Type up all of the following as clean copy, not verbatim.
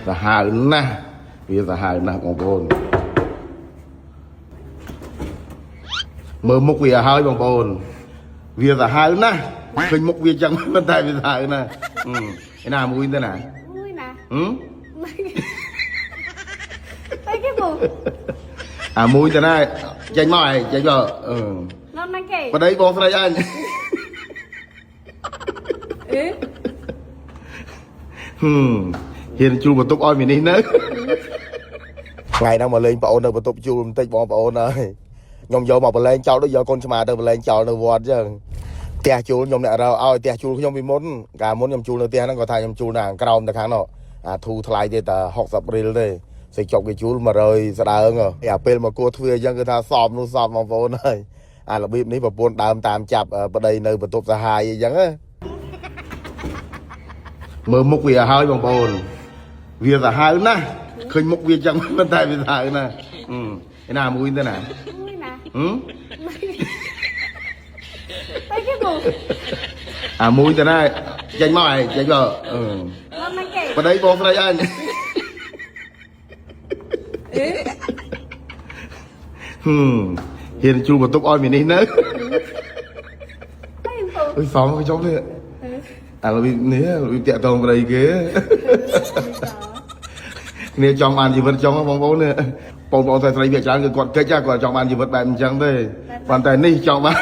សាហាវណាស់វាសាហាវណាស់បងប្អូនមើលមុខវាឲ្យហើយបងប្អូនវាសាហាវណាស់ឃើញមុខវាចឹងប៉ុន្តែវាសាហាវណាស់អឺឯណាមួយទៅណា មួយណា ហឹម តែគេពូ អាមួយទៅណាចេញមកឯងចេញមកអឺ នំណាគេ ប្តីបងស្រីអញ អេ ហឹមហ៊ានជួលបន្ទប់ឲ្យមីនេះនៅថ្ងៃហ្នឹងមកលេងប្អូននៅបន្ទប់ជួលបន្តិចបងប្អូនហើយខ្ញុំយកមកបលែងចោលដូចយកកូនឆ្មាទៅបលែងចោលនៅវត្តអញ្ចឹងផ្ទះជួលខ្ញុំអ្នករកឲ្យផ្ទះជួលខ្ញុំពីមុនកាលមុនខ្ញុំជួលនៅផ្ទះហ្នឹងគាត់ថាខ្ញុំជួលនៅខាងក្រោមទៅខាងនោះអាធូរថ្លៃទេតែ60រៀលទេសេចចុកគេជួល100ស្ដើងហ៎អាពេលមកគួរទ្វារអញ្ចឹងគឺថាសមនោះសមបងប្អូនហើយអារបៀបនេះប្រពន្ធដើមតាមចាប់ប្តីនៅបន្ទប់សាហាយអញ្ចឹងណា មើលមុខវាឲ្យហើយបងប្អូនវាសាហាវណាស់ឃើញមុខវាចឹងប៉ុន្តែវាសាហាវណាស់អឺឯណាមួយទៅណា មួយណា ហឹម តែគេពូ អាមួយទៅណាចេញមកឯងចេញមកអឺ នំណាគេ ប្តីបងស្រីអញ អេ ហឹមហ៊ានជួលបន្ទប់ឲ្យមីនេះនៅ តែពូ អុយសំខ្ញុំនេះអារបៀបនេះរបៀបតាក់តងប្តីគេគ្នាចង់បានជីវិតចង់បងប្អូននេះបងប្អូនស្រីស្រីវាច្រើនគឺគាត់កិច្ចគាត់ចង់បានជីវិតបែបអញ្ចឹងទេប៉ុន្តែនេះចង់បាន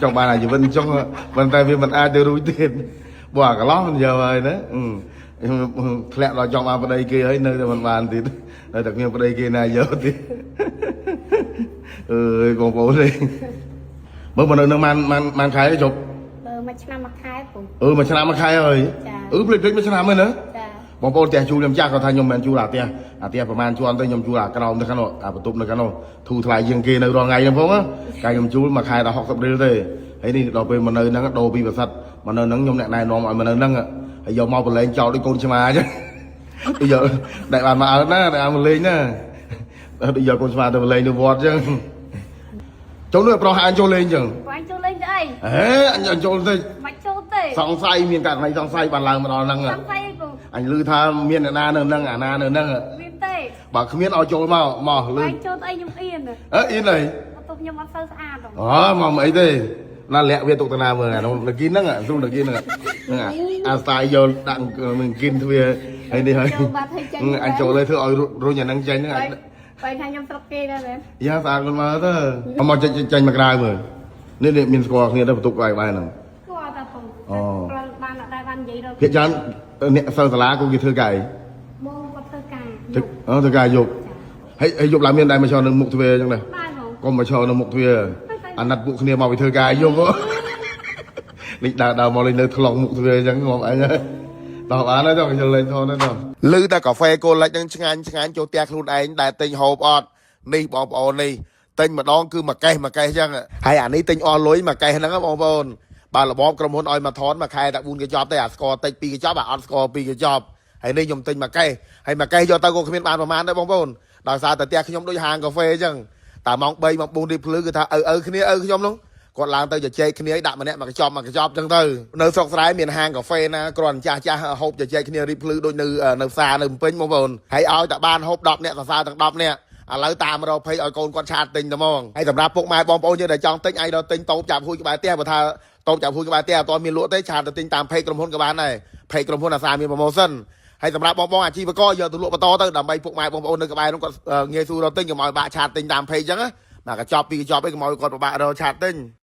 ចង់បានអាជីវិតអញ្ចឹងប៉ុន្តែវាមិនអាចទៅរួចទេបើអាកន្លោះមិនយកហើយណាអឺធ្លាក់ដល់ចង់បានប្តីគេហើយនៅតែមិនបានទៀតនៅតែគ្មានប្តីគេណាយកទៀតអើយបងប្អូននេះមើលមកនៅនឹងបានបានបានខែទេជប់ បើមួយឆ្នាំមួយខែពូ អឺមួយឆ្នាំមួយខែហើយ ចា អឺភ្លេចភ្លេចមួយឆ្នាំហើយណា ចា បងប្អូនផ្ទះជួលខ្ញុំចាស់គាត់ថាខ្ញុំមិនមែនជួលអាផ្ទះអាផ្ទះប្រហែលជាន់ទេខ្ញុំជួលអាក្រោមទៅខាងនោះអាបន្ទប់នៅខាងនោះធូរថ្លៃជាងគេនៅរាល់ថ្ងៃហ្នឹងផងណាកាលខ្ញុំជួលមួយខែដល់60រៀលទេហើយនេះដល់ពេលមកនៅហ្នឹងដូរពីប្រសិទ្ធមកនៅហ្នឹងខ្ញុំអ្នកណែនាំឲ្យមកនៅហ្នឹងហើយយកមកប្រឡែងចោលដូចកូនឆ្មាអញ្ចឹងដូចយកដែលបានមកអើណាដែលបានមកលេងណាដូចយកកូនឆ្មាទៅប្រឡែងនៅវត្តអញ្ចឹងចូលនោះប្រុសហអញចូលលេងអញ្ចឹង បងអញចូលលេងទៅអី ហេអញចូលទៅ មិនចូលទេ សង្ស័យមានករណីសង្ស័យបានឡើងមកដល់ហ្នឹង សង្ស័យអីពូ អញឮថាមានអ្នកណានៅហ្នឹងអាណានៅហ្នឹង មានទេ បើគ្មានឲ្យចូលមកមក បង លឺ អញចូលទៅអីខ្ញុំអៀន អើអ៊ីនអី បន្ទប់ខ្ញុំអត់សូវស្អាតហ៎ អូមកមិនអីទេណាលាក់វាទុកតាណាមើលអានោះលគីនហ្នឹងស្រួលលគីនហ្នឹងហ្នឹងអាស្តាយយកដាក់នឹងគីនទ្វាហើយនេះហើយ ចូលបាត់ហើយចេញ អញចូលលើធ្វើឲ្យរុញអាហ្នឹងចេញហ្នឹង បែបែថាខ្ញុំស្រុកគេដែរមែន យ៉ាស្អាតខ្លួនមកទៅមកចេញចេញមកក្រៅមើលនេះនេះមានស្គាល់គ្នាទៅបន្ទប់ក្បែរក្បែរហ្នឹង ស្គាល់តាពូ អូ បានអត់ដែរបាននិយាយរក ភាគច្រើនអ្នកសិស្សសាលាគូគេធ្វើការអី មកគាត់ធ្វើការ ធ្វើអូធ្វើការយប់ហើយហើយយប់ឡើងមានដែរមកឈរនៅមុខទ្វារអញ្ចឹងដែរ បានហ្មង កុំមកឈរនៅមុខទ្វារអាណិតពួកគ្នាមកពីធ្វើការយប់ហ៎លេចដើរដើរមកលេចនៅថ្លង់មុខទ្វារអញ្ចឹងងំអញហើយដល់បានហើយដល់ខ្ញុំលេងថនហើយដល់ ឮតែកាហ្វេគោលិចនឹងឆ្ងាញ់ឆ្ងាញ់ចូលផ្ទះខ្លួនឯងដែលទិញហូបអត់នេះបងប្អូននេះទិញម្ដងគឺមួយកេះមួយកេះចឹងហើយអានេះទិញអស់លុយមួយកេះហ្នឹងបងប្អូនបើរបបក្រុមហ៊ុនឲ្យមកថនមួយខែតែ4កញ្ចប់ទេអាស្ករតិច2កញ្ចប់អាអត់ស្ករ2កញ្ចប់ហើយនេះខ្ញុំទិញមួយកេះហើយមួយកេះយកទៅក៏គ្មានបានប្រមាណដែរបងប្អូនដោយសារតែផ្ទះខ្ញុំដូចហាងកាហ្វេចឹងតែម៉ោង3ម៉ោង4រៀបភ្លឺគឺថាឪឪគ្នាឪខ្ញុំនោះ គាត់ឡើងទៅជជែកគ្នាឲ្យដាក់ម្នាក់មកកញ្ចប់មកកញ្ចប់ចឹងទៅនៅស្រុកស្រែមានហាងកាហ្វេណាគ្រាន់ចាស់ចាស់ហូបជជែកគ្នារីបភ្លឺដូចនៅនៅផ្សារនៅភ្នំពេញបងប្អូនហើយឲ្យតែបានហូប10នាក់សរសើរទាំង10នាក់ឥឡូវតាមរកភ័យឲ្យកូនគាត់ឆាតទិញតែហ្មងហើយសម្រាប់ពុកម៉ែបងប្អូនយើងដែលចង់ទិញអាចដល់ទិញតូបចាប់ហួយក្បែរផ្ទះបើថាតូបចាប់ហួយក្បែរផ្ទះអត់ទាន់មានលក់ទេឆាតទៅទិញតាម page ក្រុមហ៊ុនក៏បានដែរ page ក្រុមហ៊ុនអាសាមាន promotion ហើយសម្រាប់បងបងអាជីវករយកទៅលក់បន្តទៅដើម្បីពុកម៉ែបងប្អូននៅក្បែរនោះគាត់ងាយស្រួលរកទិញកុំឲ្យបាក់ឆាតទិញតាម page ចឹងណាមកកញ្ចប់ពីរកញ្ចប់អីកុំឲ្យគាត់ពិបាករកឆាតទិញ។